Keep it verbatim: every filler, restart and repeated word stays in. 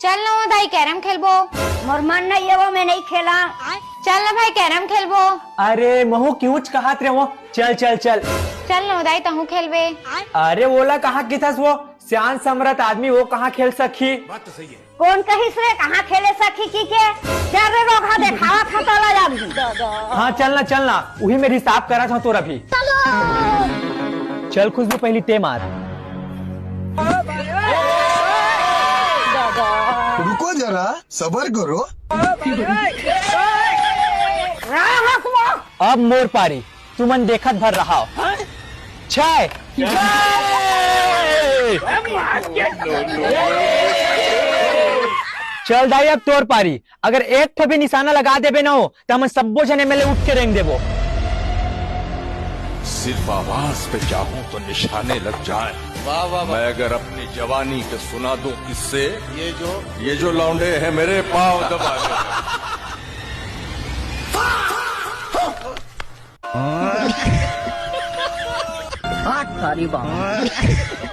चल ना वो दाई, कैरम खेलबो। मोर मन नहीं है वो, मैं नहीं खेला। चल ना भाई, कैरम खेलबो। अरे महू क्यूंच कहत रे वो, चल चल चल। चल ना वो दाई, तहूँ खेलबे। अरे वोला कहाँ किथस वो, सियान समरथ आदमी वो कहाँ खेल सकही? कोन कहिस रे, कहाँ खेले सकही कहिके? चल रे रोगहा, देखावत हँव तोला अब। हाँ चल ना चल ना, उही मेर हिसाब करत हँव तोर अभी। चल खुशबू, पहिली तें मार। रुको जरा, सबर करो। अब मोर पारी, तुमन देखत भर रहा। छय। चल दाई, अब तोर पारी। अगर एक ठो भी निशाना लगा देबे ना हो, त हमन सब्बो झन एमएलए उठ के रेंग देबो। सिर्फ आवाज पे चाहूं तो निशाने लग जाए। वाह, वाह, वाह। मैं अगर अपनी जवानी के सुना दूं किस्से, ये जो, ये जो लौंडे हैं मेरे पाँव दबा के। हाथ थारी बाँह।